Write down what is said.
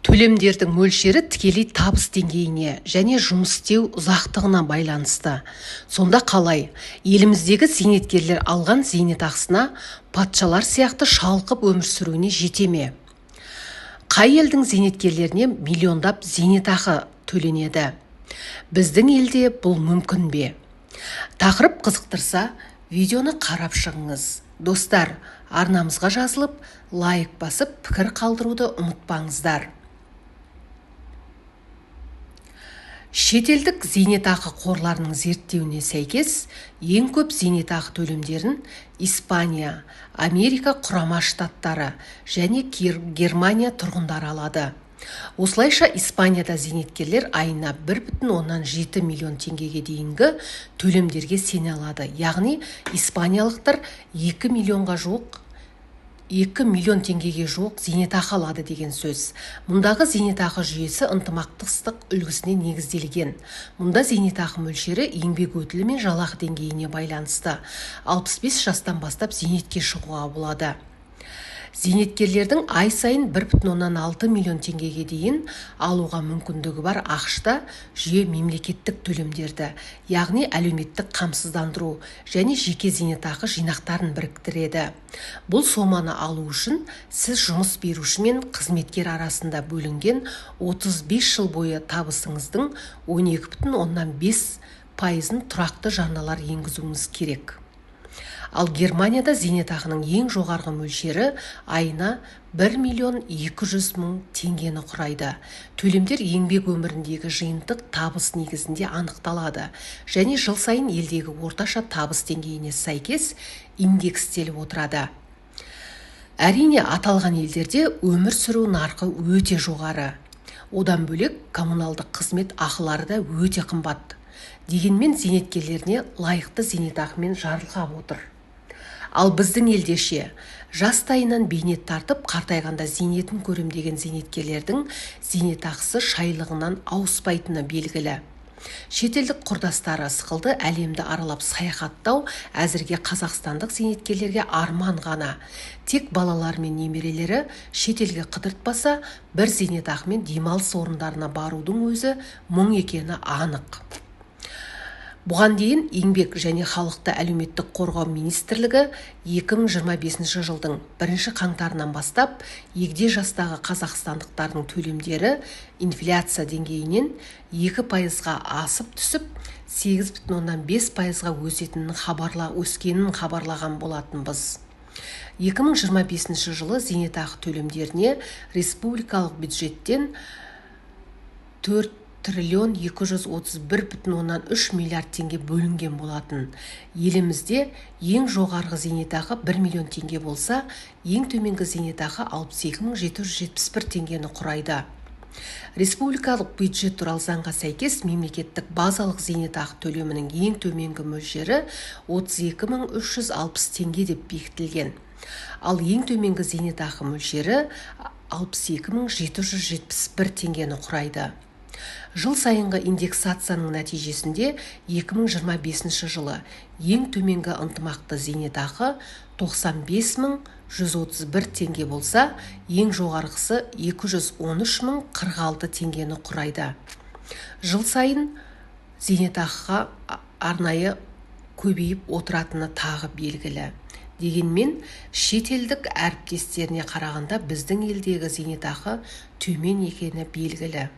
Төлемдердің мөлшері тікелей табыс деңгейіне және жұмыс істеу ұзақтығына байланысты. Сонда қалай? Еліміздегі зейнеткерлер алған зейнетақысына патшалар сияқты шалқып өмір сүруіне жете ме? Қай елдің зейнеткерлеріне миллиондап зейнетақы төленеді? Біздің елде бұл мүмкін бе? Тақырып қызықтырса, видеоны қарап шығыңыз. Достар, арнамызға жазылып, лайк басып, пікір қалдыруды ұмытпаңыздар. Шетелдік зейнетақы қорларының зерттеуіне сәйкес, ең көп зейнетақы төлемдерін Испания, Америка Құрама Штаттары және Германия тұрғындары алады. Осылайша Испанияда зейнеткерлер айына 1,7 миллион теңгеге дейінгі төлемдерге сене алады. Яғни испаниялықтар 2 миллион теңгеге жуық зейнетақы алады деген сөз. Мұндағы зейнетақы жүйесі ынтымақтастық үлгісіне негізделген. Мұнда зейнетақы мөлшері еңбек өтілі мен жалақы деңгейіне байланысты. 65 жастан бастап зейнетке шығуға болады. Зейнеткерлердің ай сайын 1,6 миллион теңгеге дейін алуға мүмкіндігі бар. АҚШ-та жүйе мемлекеттік төлемдерді, яғни әлеуметтік қамсыздандыру және жеке зейнетақы жинақтарын біріктіреді. Бұл соманы алу үшін сіз жұмыс беруші мен қызметкер арасында бөлінген 35 жыл бойы табысыңыздың 12,5%-ын тұрақты жарналар енгізуіңіз керек. Ал Германияда зейнетақының ең жоғарғы мөлшері айына 1 200 000 теңгені құрайды. Төлемдер еңбек өміріндегі жиынтық табыс негізінде анықталады және жыл сайын елдегі орташа табыс деңгейіне сәйкес индекстеліп отырады. Әрине, аталған елдерде өмір сүру нарқы өте жоғары. Одан бөлек коммуналдық қызмет ақылары да өте қымбат. Дегенмен зейнеткерлеріне лайықты зейнетақымен жарылқап отыр. Ал біздің елде ше, жастайынан бейнет тартып, қартайғанда зейнетін көрем деген зейнеткерлердің зейнетақысы шайлығынан ауыспайтыны белгілі. Шетелдік құрдастары сықылды әлемді аралап саяхаттау әзірге қазақстандық зейнеткерлерге арман ғана. Тек балалар мен немерелері шетелге қыдыртпаса, бір зейнетақымен демалыс орындарына барудың өзі мұң екені анық. Бұған дейін Еңбек және халықты әлеуметтік қорғау министрлігі 2025 жылдың 1 қаңтарынан бастап егде жастағы қазақстандықтардың төлемдері инфляция деңгейінен 2%-ға асып түсіп, 8,5%-ға өскенін хабарлаған болатынбыз. 2025 жылы зейнетақы төлемдеріне республикалық бюджеттен 4 231,3 миллиард теңге бөлінген болатын. Елімізде ең жоғарғы зейнетақы 1 миллион теңге болса, ең төменгі зейнетақы 62 771 теңгені құрайды. Республикалық бюджет туралы заңға сәйкес мемлекеттік базалық зейнетақы төлемінің ең төменгі мөлшері 32 360 теңге деп бекітілген. Ал ең төменгі зейнетақы мөлшері 62 771 теңгені құрайды. Жыл сайынғы индексацияның нәтижесінде 2025 жылы ең төменгі ынтымақты зейнетақы 95 131 теңге болса, ең жоғарғысы 213 046 теңгені құрайды. Жыл сайын зейнетақыға арнайы көбейіп отыратыны тағы белгілі. Дегенмен, шетелдік әріптестеріне қарағанда біздің елдегі зейнетақы төмен екені белгілі.